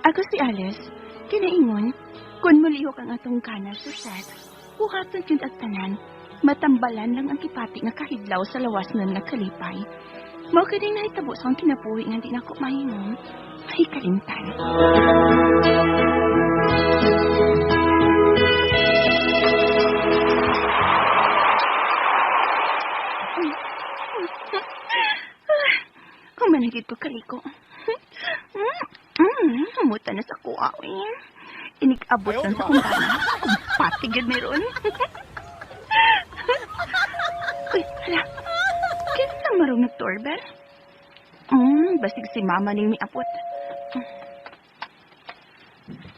Ako si Alice, kinaingon, kung mulihok ang atong kanar sa set, buhaton yun at tanan, matambalan lang ang kipati nga kahidlaw sa lawas nun nga kalipay. Mao kini nahitabo sa akong kinabuhi nga di nako mahimong mahikalimtan. Kumanagid ko kaliko. Humuta na sa kuha, eh. Inig-abot lang sa kong bana. Kumpati gid meron. Uy, hala. Kinsa marong nag-doorbell? Basig si mama ning miabot.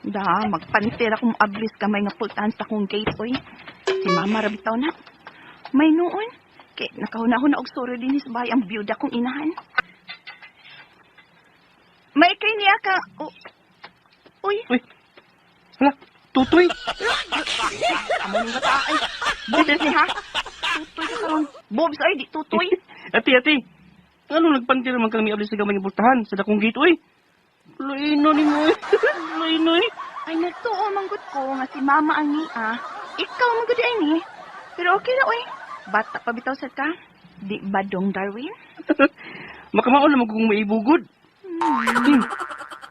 Da, magpantira kung ablis kamay nga pultahan sa akong gate, oy. Si mama rabitaw na. May noon. Kay nakahuna-huna og suro din sa bahay ang byuda kong inahan. May kay niya ka. Oh. Uy, Uy, hala, tutoy. Amo ning bata ay. Bobs ni ha. Tutoy ka karon. Bobs ay di tutoy. Ate, ate. Ano nagpantir man kami abli sa gamay nga pultahan sa dakong gate, uy? Laino ni mo, uy. Laino, eh. Ay nagtuo manggut ko nga si mama ang niya. Ikaw manggud ay ni. Pero okay na oy. Bata pa bitaw sad ka. Di ba dong Darwin? Makamaon naman kung maibugod. Hmm.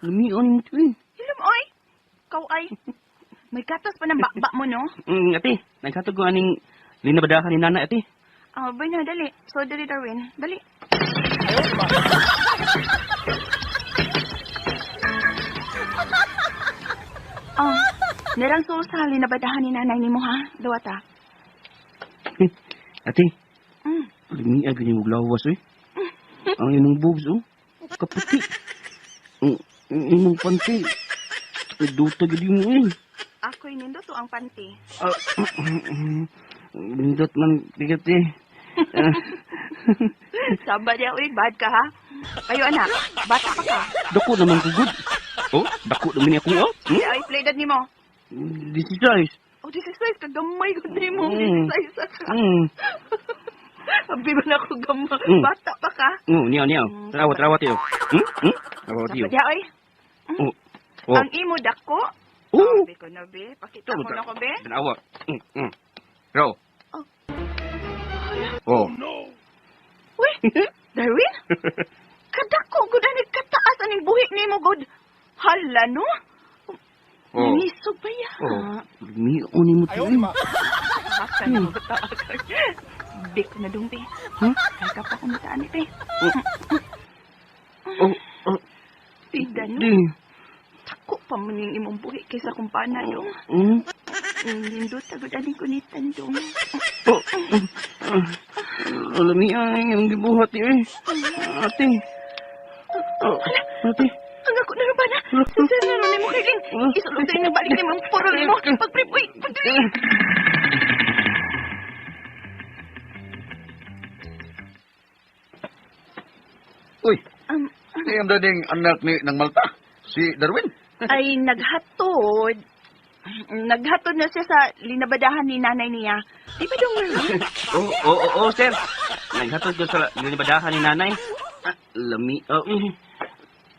Lumion mo, uy. Hilom oy. Ikaw ay. May gatas pa ng bakba mo no. Ate, naghatod ko aning linabadahan ni nana, ate. Ah, bay na dali. So dali Darwin. Dali. Oh, nerang sulsa linabadahan ni nanay nimo ha. Duwata. Ate, lumiag ni mo lawas, uy. Ang imong boobs, oh. Kaputi. Ang imong panty. Duta gid mo, uy. Ako'y nindot ang panty. Ah, Lindot man, bigat eh. Ah, Saba niya, uy, bad ka ha. Ayo anak, bata pa ka. Dako naman ko good. Oh, dako naman niya akong oh. Hmm? Ay, play dad nimo. This is size. Oh, this is size, kagamay ko nimo. This is size. Sabi ba na ako gamay? Bata pa ka. Oh, niya niya. Tarawa, tarawa tiyo. Hmm? Hmm? Tarawa tiyo. Saba niya, oy. Oh. Oh. Ang imo dako. Oh. Sabi ko na, be. Pakita mo na ko, be. Tanawa. Raw. Oh. Oh. Uy, Darwin? Kadako, gud ani kataas aning buhi nimo, gud. Hala, no? Oh. Nangisog ba ya? Oh. Lumion ni mo tiyo. Baka na mo Di ko na dong, be. Hmm? Kaya ka pa kumitaan ni, be. Oh. Oh. Pida, no? Di. Tako pa man yung imong buhi kaysa kung paano, dong. Nindot, agad aning kunitan, dong. Oh. Lamian ang gibuhat niyo eh. Ate. Oh, ate. Ang ako na ba na? Sir, na rin mo kiling. Isulod din ng balik ni mong puro ni mo. Pagprip, uy, pagdali. Uy, ang dating anak ni ng Malta, si Darwin. Ay, naghatod. Naghatod na siya sa linabadahan ni nanay niya. Di ba dong, Marvin? Oo, oo, oo, sir. Naghatod ko sa linibadahan ni nanay. Ah, lami, oh, eh.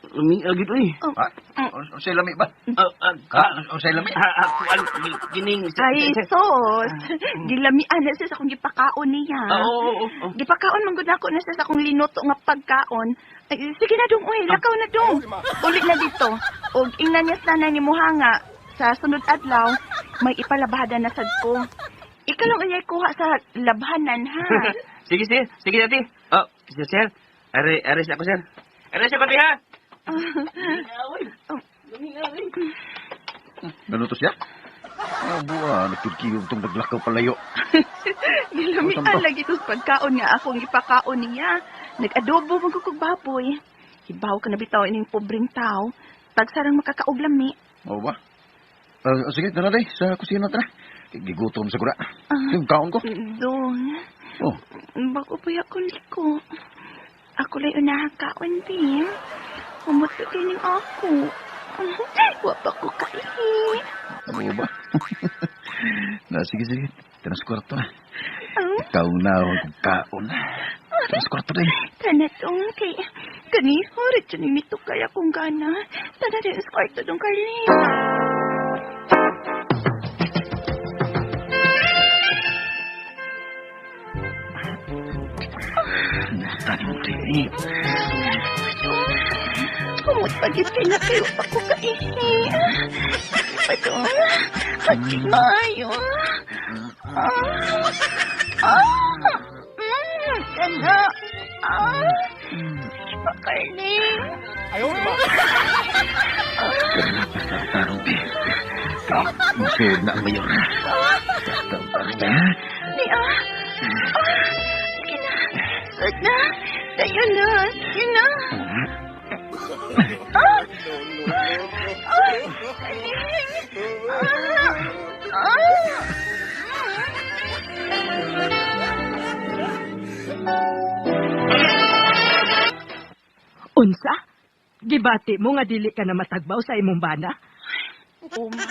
Lami, agad, eh. Oh. Ha? Unsay lami ba? Ah, ah, Ha? Unsay lami? ah, ah, kuan, gining. Ay, sos. Gilamian na siya sa akong gipakaon niya. Ah, oo, oo, oo. Gipakaon man gud nako na siya sa akong linuto nga pagkaon. Ay, sige na dong, uy, lakaw na dong. Uli na dito. Og ingnan niya sa nanay ni Muhanga sa sunod adlaw may ipalabhada na sad ko. Ikaw lang uyay kuha sa labhanan ha. Sige, sir. Sige, ate. Oh, sir, sir. Are, are siya ako, sir. Are siya ko, ate, ha? Naluto siya? Ah, buwa, nagkikiyong itong naglakaw palayo. Gilamian lagi to sa pagkaon nga akong gipakaon niya. Nag-adobo man ko kog baboy. Hibaw ka na bitaw ining pobreng tao. Tagsarang makakaog lami. Oo ba? Ah, sige, tara day, sa kusina tara. Gigutom sa kura. Yung kaon ko. Dong. Oh, Bago pa ako liko. Ako lay unahang kaon, Bim. Umuto kining ako. Wa pa ko kain. ano ba? Na, sige, sige. Tara sa kwarto na. Ikaw na ako kung kaon. Tara sa kwarto, day. Tana tong kay kaniho rin ni mito kaya kong gana. Tana rin sa kwarto dong, Carling. Tani mo, day. Kumot pagit kay na kayo pa ko kaihi. Padong, pagit maayo. Ah, ah, kana. Ah, pa, Carling. Tarong, day. Kay, musulod na ang mayor. Tarong, na. Ni ah. Ah, sige na. Sud na. Tayo na. Sige na. Ah! Ah! Carling. Ah! Ah! Unsa? Gibati mo nga dili ka na matagbaw sa imong bana? Uma,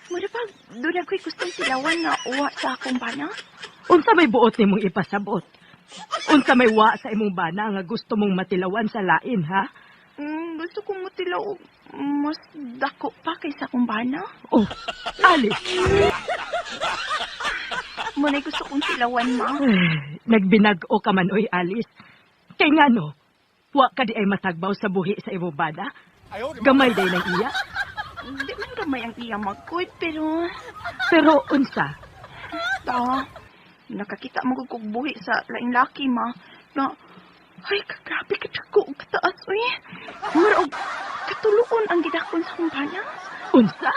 mura pag doon ako'y gustong tilawan na uwa sa akong bana. Unsa may buot nimong ipasabot? Unsa may wa sa imong bana nga gusto mong matilawan sa lain, ha? Gusto kong mutilaw og mas dako pa kaysa akong bana. Oh, Ali, Muna'y gusto kong tilawan, ma. ay, nagbinag-o ka man oy, Alice. Kay ngano, wa ka di ay matagbaw sa buhi sa imong bana? Gamay day ng iya. Di man gamay ang iya magkod, pero Pero unsa? ta, nakakita mo kog buhi sa laing laki, ma. Na, ay, kagrabe ka dako og kataas, uy. Mura og katuluon ang gidakon sa akong bana. Unsa?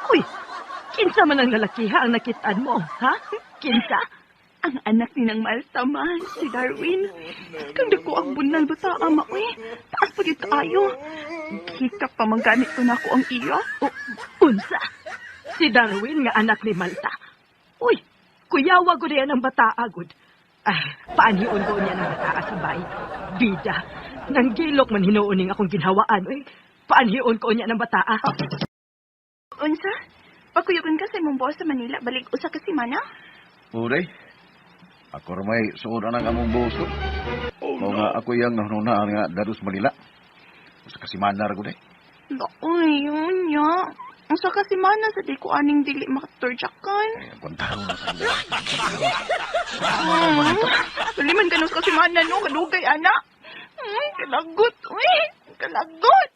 Uy, kinsa man ang lalakiha ang nakitaan mo, ha? Kinsa? Ang anak ni nang Malta man, si Darwin. Kang dako ang bunal bata ama, uy. Taas pa gyud kaayo. Hikap pa man ganit ko nako ang iya. O, unsa? Si Darwin nga anak ni Malta. Uy, kuyawa gud yan ang bata agud. Ay, paanhion ko niya ng bata sa bay. Bida, nanggilok man hinuon ning akong ginhawaan, uy. Paanhion ko niya ng bata. Unsa? Pakuyugon ka sa imong boss sa Manila, balik usa ka semana? Oo, day. Ako ra may suod na ang among boss ko. Oh, nga ako yang nahununaan nga dados Manila. Sa kasimana ra ko, day. Uy, yun ya. Usa ka semana sa di ko aning dili makaturjakan. Ay, ang kwantaro na sa ila. Dili man ganun sa semana no, kadugay ana. Kalagot, uy, kalagot.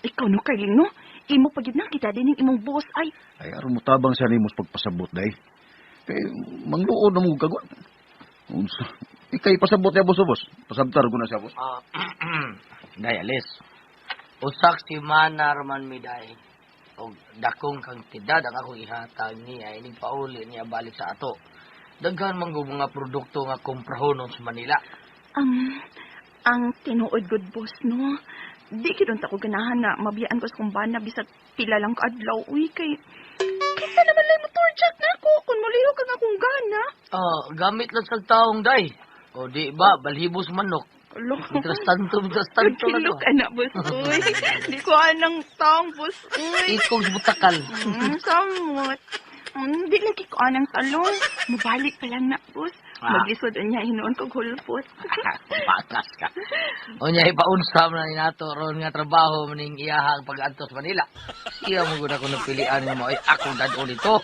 Ikaw no, Carling, no? Imo pag yun na, kita din yung imong boss ay. Ay, aron mo tabang siya nimo sa pagpasabot, day. Kay, mangluod na mo kagwan. Unsa? Ikay pasabot niya, boss, oh, boss. Pasabtar ko na siya, boss. Ah, Day, alis. Usak si Mana raman mi day. Og dakong kantidad ang akong ihatag niya inig pauli niya balik sa ato. Daghan man gud mga produkto nga komprahonon sa Manila. Ang tinuod good boss, no? Di kidon ta ko ganahan na mabiyaan ko sa kumbana bisag pila lang kaadlaw. Uy, kay kinsa naman lang motor jack na ako kung muliho ka nga akong gana. Ah, gamit lang sa taong day. O di ba balhibos manok. Alo. Mientras tanto, mientras tanto na to. Nagkilok ka na, boss. Uy, di ko anang taong, boss. Uy. Ikog sa butakal. Samot. Di lagi ko anang talong. Mabalik pa lang na, boss. Ah. Maglisod niya hinuon kog hulpot. Patas ka. Unya ipaunsam na ni nato ron nga trabaho maning iyahang pag-antos Manila. Siya mo gud ako napilian nga maoy akong dad-on nito.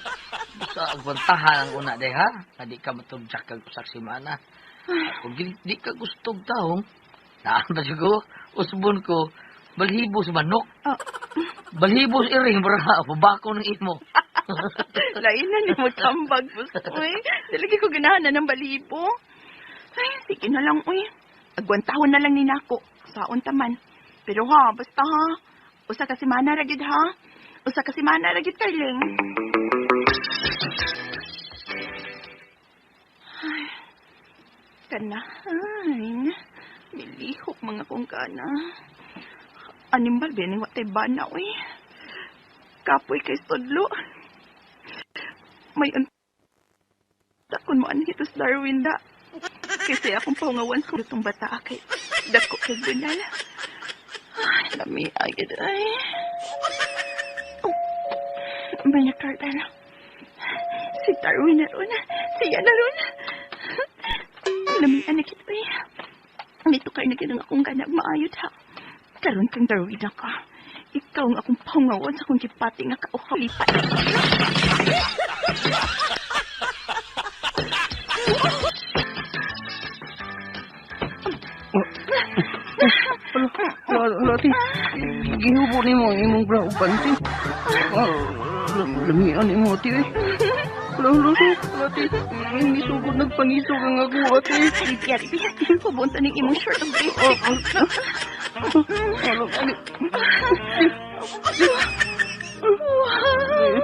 Basta agwantahan ang una day ha. Nga di ka matubjak kag usak semana. Kung di ka gustog taong, naan ba siya usbon ko, balhibos manok. Ah. Balhibos iring, bra, pabako ng imo. Lain na ni mo tambag, boss. Uy, di lagi ko ganahan na ng balibo. Ay, sige na lang, uy. Agwantahon na lang ni nako. Saon taman. Pero ha, basta ha. Usa ka semana ra gyud ha. Usa ka semana ra gyud, Carling. Ay, kanahan. Milihok mga kong kana. Animal, biyaning watay bana, uy. Kapoy kay Stodlo. May unta kun mo anhitos Darwin da. Kasi akong paungawan sa lutong bata kay dako kay bunal. Ay, lami agad ay. Oh, may nakardala. Si Darwin na ron. Siya na ron. Lamian na kita eh. Nito kayo na ginang akong ganag maayot ha. Karon kang Darwin na ka. Ikaw ang akong pangawon sa akong gipati nga kauhalipat. Hala, hala, ate. Gihubo nimo ang imong bra ug panty. Ah, lamian nimo, ate. Eh. Hala, hala, hala, ate. Nisugod nagpangisog ang ako, ate. Ribi, ribi. Pabunta ng imong short of brief. Hala, ate. Wow!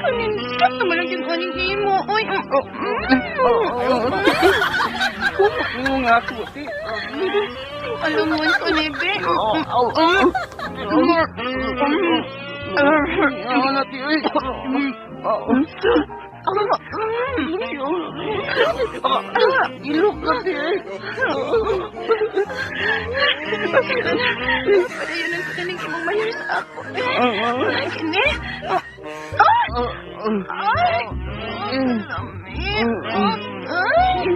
Kanindot naman ang yung aning imo. Oy, Hubo nimo nga ako, ate. Alam mo ko, nebe. Hala, ate. Eh. Ilok, ate. Eh. Padayon ang kanilang imong mayor sa ako. Ay, kini. Ay! Ay! Lami. Ay!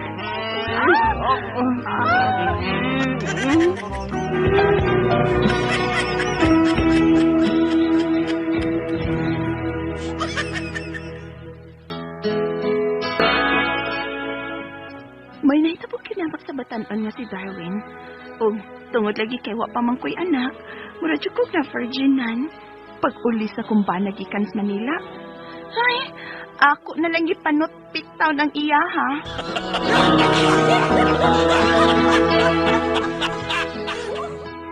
May nahitabo kinabak sa batanon nga si Darwin. O, tungod lagi kay wa pa man ko'y anak, mura jud kog na virginan. Pag uli sa kumbana gikan sa Manila. Ay, ako na lang gipanot pitaw ng iya ha.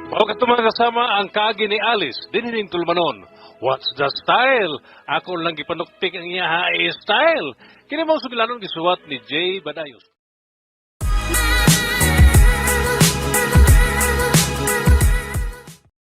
Mao kato mga kasama ang kaagi ni Alice, dinhining tulumanon. What's the style? Ako lang gipanukpik ang iya ha, style. Kini mao sugilanon gisuwat ni Jay Badayos.